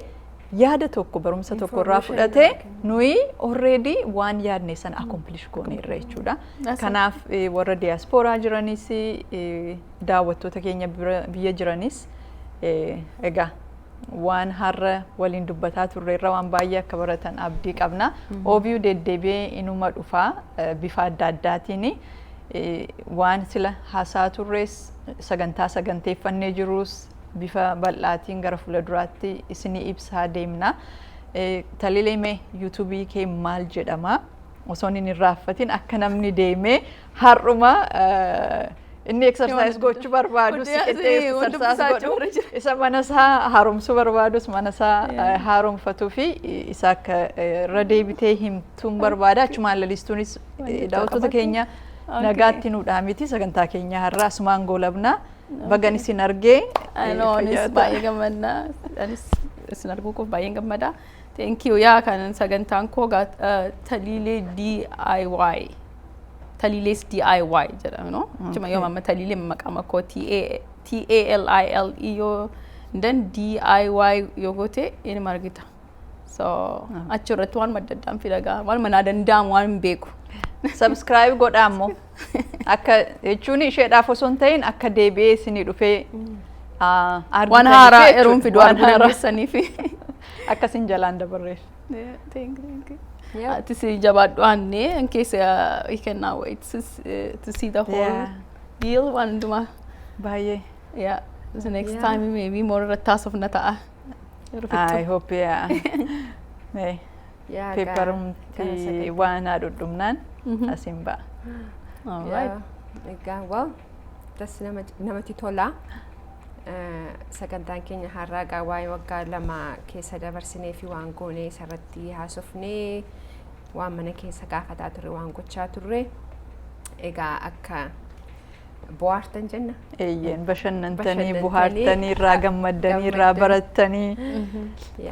yaada tokko, barumsa tokko irraa fudhatee, nuyi already waan yaadne sana accomplish gooneerra jechuudha. Kanaaf warra diyaaspooraa jiranis, daawwattoota keenya biyya jiranis, egaa waan har'a waliin dubbataa turreerra waan baay'ee akka baratan abdii qabna. OBU deddeebi'ee inuma dhufaa bifa adda addaatiin waan sila haasaa turres, sagantaa saganteeffannee jirus bifa bal'aatiin gara fuulduraatti isinii ibsaa deemna. Taliilee, mee YouTubeii kee maal jedhama? Osoo hin irraanfatin akka namni deemee har'uma inni exercise gochuu barbaadus exercise godhu, isa mana isaa haaromsuu barbaadus mana isaa haaromfatuu fi isa akka irra deebitee himtuun barbaada. Achumaan lalistuunis daawwattoota keenya nagaatti nuudhaa miti, sagantaa keenya har'a asumaan goolabna. Bagan isin argee. Anis baay'ee gammadna. Anis isin arguu koof baay'een gammada. Thank you. Yaa kan sagantaan koo Taliilee DIY. Taliilees DIY jedhama, no? Cuma yoo amma Taliilee maqaa koo T A L I L E yoo then DIY yoo goote inni margita. So achirratti waan madda addaan fidagaa, waan manaa danda'amu, waan hin beeku. Subscribe godhaa immoo. Akka jechuun isheedhaaf osoo hin ta'in akka deebi'ee isinii dhufee waan haaraa yeroon fidu arguu dandeessaniif. Akkasin jalaan dabarreef. Thank you. Atis jabaadhu aannee in case we cannot wait to see the whole deal waan hundumaa. Baay'ee. Yeah. The next time maybe more irratti haasofna ta'a. I hope, yeah. Paperumti waan haa dhudhumnaan asiin ba'a. All right. Egaa, well, das namatti tola. Sagantaan keenya har'aa egaa waa'ee waggaa 2 keessa dabarsinee fi waan goonee isarratti haasofnee, waan mana keessa gaafataa turre, waan gochaa turre. Egaa akka bohaartan jenna. Eeyyeen, bashannantanii, bohaartanii, irraa gammaddanii, irraa barattanii.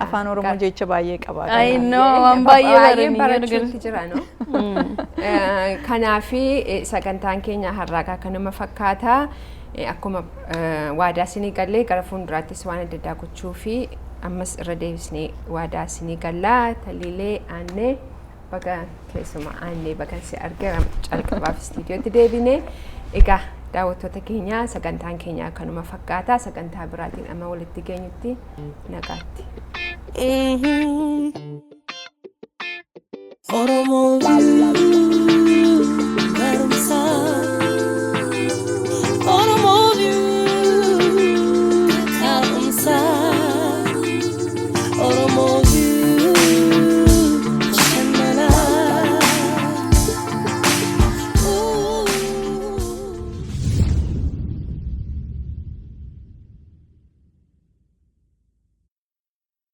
Afaan Oromoo jecha baay'ee qaba. I know, waan baay'ee Baay'een barachuutti jira, no? Kanaafi sagantaan keenya har'aa kanuma fakkaata. Akkuma waadaa isinii gallee gara fuulduraattis waan adda addaa gochuu fi ammas irra deebisnee waadaa isinii gallaa. Taliilee, aannee, baga keessuma aannee bagan si argera calqabaaf istiidiyootti deebinee. Egaa daawwattoota keenya, sagantaan keenya kanuma fakkaata. Sagantaa biraatiin amma walitti geenyutti nagaatti. Oromoo.